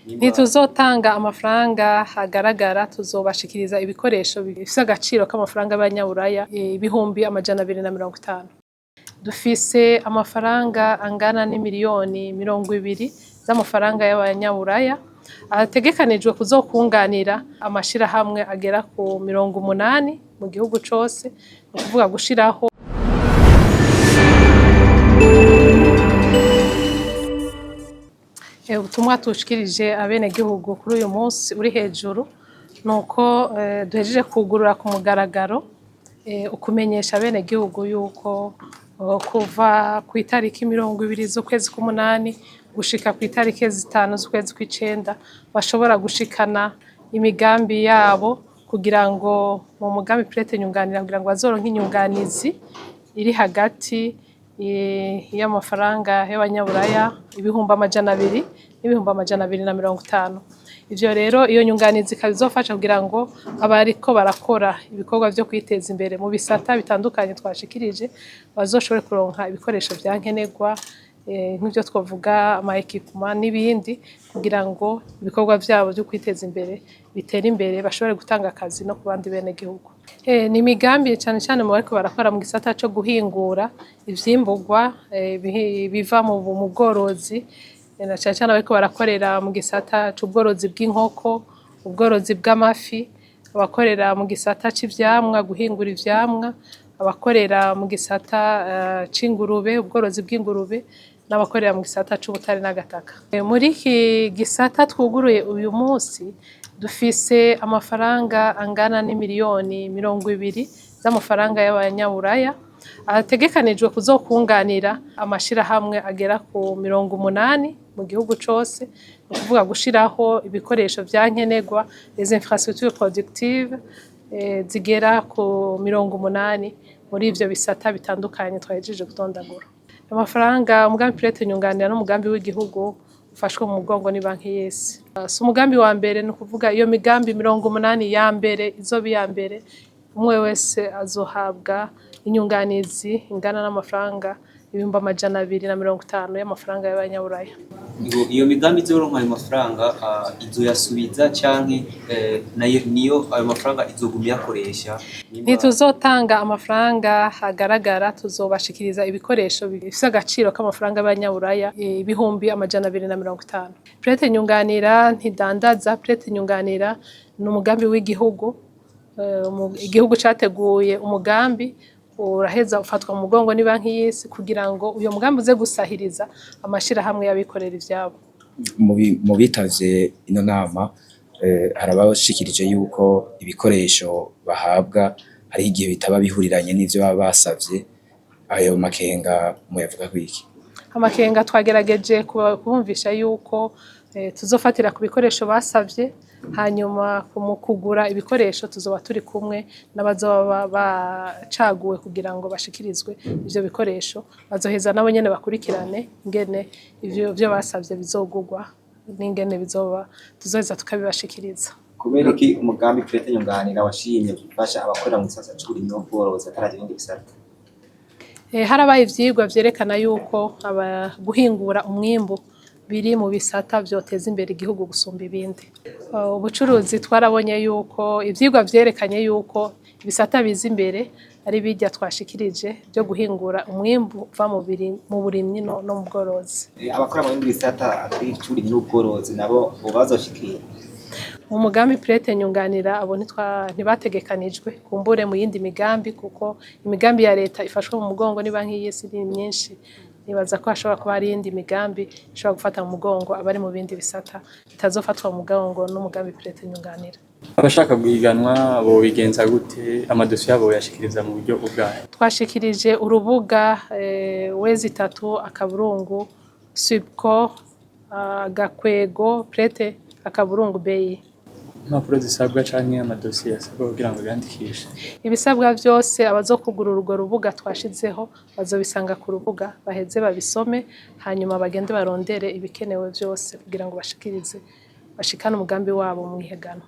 Ntituzotanga amafaranga hagaragara, tuzobashikiriza ibikoresho bifise agaciro k'amafaranga y'abanyaburaya 250,000. Dufise amafaranga angana n'imiliyoni 20 z'amafaranga y'abanyaburaya ategekanijwe kuzokunganira amashirahamwe agera ku 80 mu gihugu cose, ni ukuvuga gushiraho ubutumwa tushikirije abenegihugu kuri uyu munsi uri hejuru nuko duhejeje kugurura ku mugaragaro ukumenyesha abenegihugu yuko kuva ku itariki 20 z'ukwezi k'umunani gushika ku itariki 5 z'ukwezi kw'icenda bashobora gushikana imigambi yabo kugira ngo mu mugambi Prete Nyunganira, kugira ngo bazoronke inyunganizi iri hagati y'amafaranga y'abanyaburaya 200,000 n'ibihumbi 250. Ivyo rero, iyo nyunganizi ikaba izofasha kugira ngo abariko barakora ibikorwa vyo kwiteza imbere mu bisata bitandukanye twashikirije bazoshobore kuronka ibikoresho vya nkenerwa, nk'ivyo twovuga ama équipement n'ibindi, kugira ngo ibikorwa vyabo vyo kwiteza imbere bitere imbere, bashobore gutanga akazi no ku bandi benegihugu. Ni imigambi cane cane mu bariko barakora mu gisata co guhingura ivyimburwa biva mu bworozi, na cane cane abariko barakorera mu gisata c'ubworozi bw'inkoko, ubworozi bw'amafi, abakorera mu gisata c'ivyamwa, guhingura ivyamwa, abakorera mu gisata c'ingurube, ubworozi bw'ingurube, n'abakorera mu gisata c'ubutare n'agataka. Muri iki gisata twuguruye uyu munsi dufise amafaranga angana n'imiliyoni 20 z'amafaranga y'abanyaburaya ategekanijwe kuzokunganira amashirahamwe agera ku 80 mu gihugu cose, ni ukuvuga gushiraho ibikoresho vya nkenerwa, les infrastructures productives, zigera ku 80 muri ivyo bisata bitandukanye twahejeje gutondagura. Amafaranga, umugambi Prete Nyunganira n'umugambi w'igihugu ufashwe mu mugongo ni Banki y'Isi. Si umugambi wa mbere, ni ukuvuga iyo migambi 80 ya mbere izoba iya mbere, umwe wese azohabwa inyunganizi ingana n'amafaranga 250,000 y'amafaranga y'abanyaburaya. Ngo iyo migambi izoronka ayo mafaranga, izoyasubiza canke nayo niyo ayo mafaranga izoguma iyakoresha? Ntituzotanga amafaranga hagaragara, tuzobashikiriza ibikoresho bifise agaciro k'amafaranga y'abanyaburaya 250,000. Prete Nyunganira ntidandaza, Prete Nyunganira ni umugambi w'igihugu. Igihugu categuye umugambi, uraheza ufatwa mu mugongo ni Banki y'Isi kugira ngo uyo mugambi uze gusahiriza amashirahamwe y'abikorera ivyabo. Mu bitavye ino nama, hari abashikirije yuko ibikoresho bahabwa hariho igihe bitaba bihuriranye n'ivyo baba basavye. Ayo makenga muyavuga kwiki? Amakenga twagerageje kubumvisha yuko tuzofatira ku bikoresho basavye, hanyuma mu kugura ibikoresho tuzoba turi kumwe n'abazoba bacaguwe kugira ngo bashikirizwe ivyo bikoresho. Bazoheza nabo nyene bakurikirane ingene ivyo vyo basavye bizogurwa n'ingene bizoba, tuzoheza tukabibashikiriza. Kubera iki umugambi Prete Nyunganira washimye gufasha abakorera mu gisata c'uburimyi n'ubworozi ataraja ibindi bisata? Harabaye ivyigwa vyerekana yuko guhingura umwimbu biri mu bisata vyoteza imbere igihugu gusumba ibindi. Ubucuruzi twarabonye yuko ivyigwa vyerekanye yuko ibisata biza imbere ari birya twashikirije vyo guhingura umwimbu uva mu burimyi no mu bworozi. Abakora mu bindi bisata atari ic'uburimyi n'ubworozi nabo bo bazoshikira? Mu mugambi Prete Nyunganira abo ntibategekanijwe, kumbure mu yindi migambi, kuko imigambi ya leta ifashwe mu mugongo ni Banki y'Isi ni myinshi. Nibaza ko hashobora kuba hari iyindi migambi ishobora gufata mu mugongo abari mu bindi bisata bitazofatwa mu mugongo n'umugambi Prete Nyunganira. Abashaka guhiganwa bobigenza gute? Amadosiye yabo boyashikiriza mu buryo ubwahe? Twashikirije urubuga w.subco-prete.bi. Impapuro zisabwa canke amadosiye asabwa kugira ngo biyandikishe? Ibisabwa vyose, abazokugurura urwo rubuga twashizeho bazobisanga ku rubuga, baheze babisome, hanyuma bagende barondere ibikenewe vyose kugira ngo bashikirize, bashikane umugambi wabo mw'ihiganwa.